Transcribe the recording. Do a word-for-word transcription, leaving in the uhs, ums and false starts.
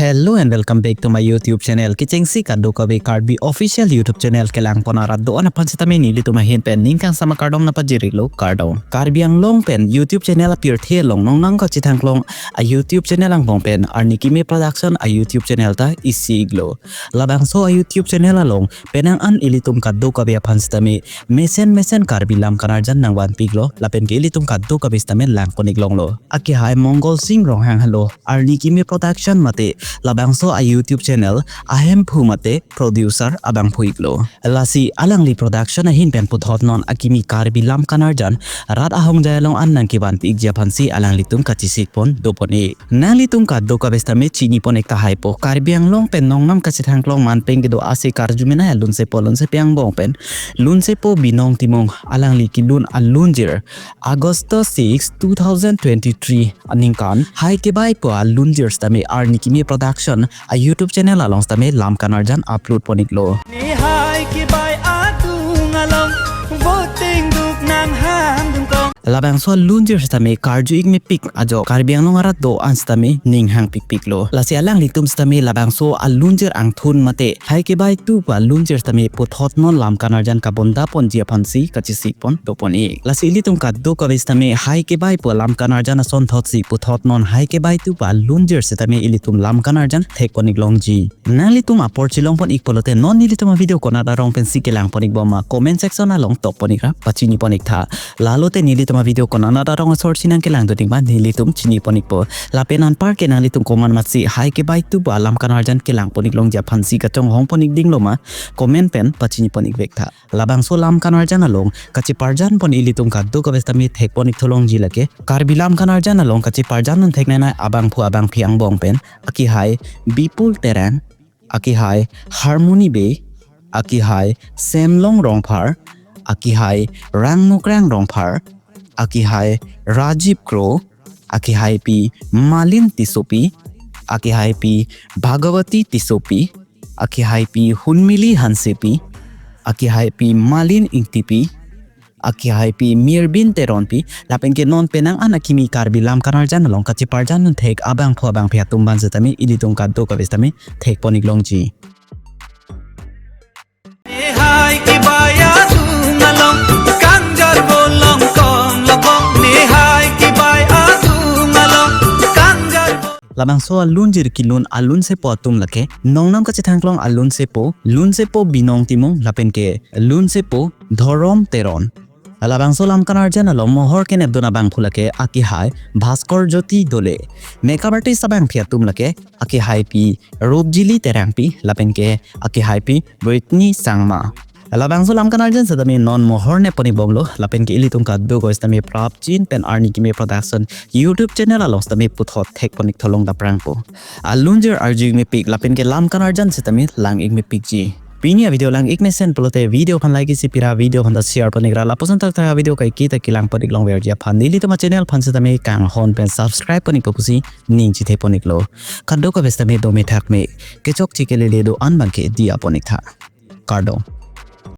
Hello and welcome back to my YouTube channel. Kechengsi kadokave Karbi official YouTube channel kelang pon arat do-an aphan sitame nelitum ahin pen ning kangsam akardom nangpajirlo, kardom. Karbi Anglong pen YouTube channel apirthe along nongnam kachethangklong a YouTube channel angbong pen Arni Kimi Production a YouTube channel ta isi-iklo. Labangso a YouTube channel along penang an ilitum kadokave aphan sitame mesen mesen Karbi lam kanarjan nangvanpiklo, lapen ke ilitum kadokave sitame langpon-iklonglo. Akehai Mongol Sing Ronghang henlo, Arni Kimi Production mate labangso a YouTube channel ahemphu mate producer abangphu-iklo. Lasi alangli production ahin pen puthot non akimi Karbi lam kanarjan rat ahongjai along an nangkevanpikji aphansi alanglitum kachesik pon dopon-ik. Nanglitum kadokave sitame chinipon-ik tahai po, Karbi Anglong pen nongnam kachethangklong manpeng kedo ase karjumenei alunsepo alunsepi angbong pen lunsepo Binong Timung alangli kelun alunjir August six, two thousand twenty-three aningkan Hai Kebai pu alunjir sitame Arni Kimi Production a YouTube channel along sitame lam kanarjan upload pon-iklo. Nehai kebai adung along, voting duk nang hang dungkong. Labangso alunjir sitame karju-ik mepik ajok Karbi Anglong arat do-an sitame ning hangpikpiklo. Lasi alanglitum sitame labangso alunjir angthun mate Hai Kebai two pu alunjir sitame puthot non lam kanarjan kabonda ponji aphansi kachesik pon dopon-ik. Lasi ilitum kadokave sitame Hai Kebai pu lam kanarjan asonthotsi puthot non Hai Kebai two pu alunjir sitame ilitum lam kanarjan thekpon-iklongji. Nanglitum apor chelongpon-ik pulote non nelitum a video konat arong pensi kelangpon-ikbom ma comment section along tokpon-ikra pachinipon-iktha. Lalote nelitum a video konat arong asor si nangkelangdun-ik ma nelitum chinipon-ikpo. Lapen anparke nanglitum komat matsi Hai Kebai two pu alam kanarjan kelangpon-iklongji aphansi kachonghongpon-ik dinglo ma comment pen pachinipon-ikvektha. Labangso lam kanarjan along kacheparjan pon ilitum kadokave sitame thekpon-ikthu longji lake Karbi lam kanarjan along kacheparjan nangtheknei abangphu abangphi angbong pen akehai Bipul Terang, akehai Harmony Bey, akehai Semlong Rongphar, akehai Rangmukrang Rongphar, akehai Rajiv Kro, akehaipi Malin Tissopi, akehaipi Bhagawati Tissopi, akehaipi Hunmili Hansepi, akehaipi Malin Ingtipi, akehaipi Mirbin Teronpi, lapen ke non penang an akimi Karbi lam kanarjan along kacheparjan nangthek abangphu abangphi atum aphan sitame ilitum kadokave sitame thekpon-iklongji. Nehai kebai adung along, kangjar bolong kong lokong. Nehai kebai adung along, kangjar bo- Labangso alunjir kelun alunsepo atum lake nongnam kachethangklong alunsepo, lunsepo Binong Timung lapen ke lunsepo Dhorom Teron. Labangso lam kanarjan along mohor kenepdun abangphu lake akehai Bhaskor Jyoti Dole. Makeup artist abangphi atum lake akehaipi Rupjili Terangpi lapen ke akehaipi Britney Sangma. Labangso lam kanarjan sitame non mohor neppon-ikbomlo, lapen ke ilitum kadokave sitame prapjin pen Arni Kimi Production YouTube channel along sitame puthot thekpon-ikthu long daprangpo. Alunjir arju-ik mepik lapen ke lam kanarjan sitame lang-ik mepikji. Pini a video lang-ik mesen pulote video aphan like isi pira, video aphan ta share pon-ikra, lapuson thakthak a video kaiketa kelangpon-iklongverji aphan nelitum a channel aphan sitame kanghon pen subscribe pon-ikpo pusi ning chethepon-iklo. Kadokave sitame dome thakme, kechokche kelele do-an abangke diya pon-iktha. Kardom.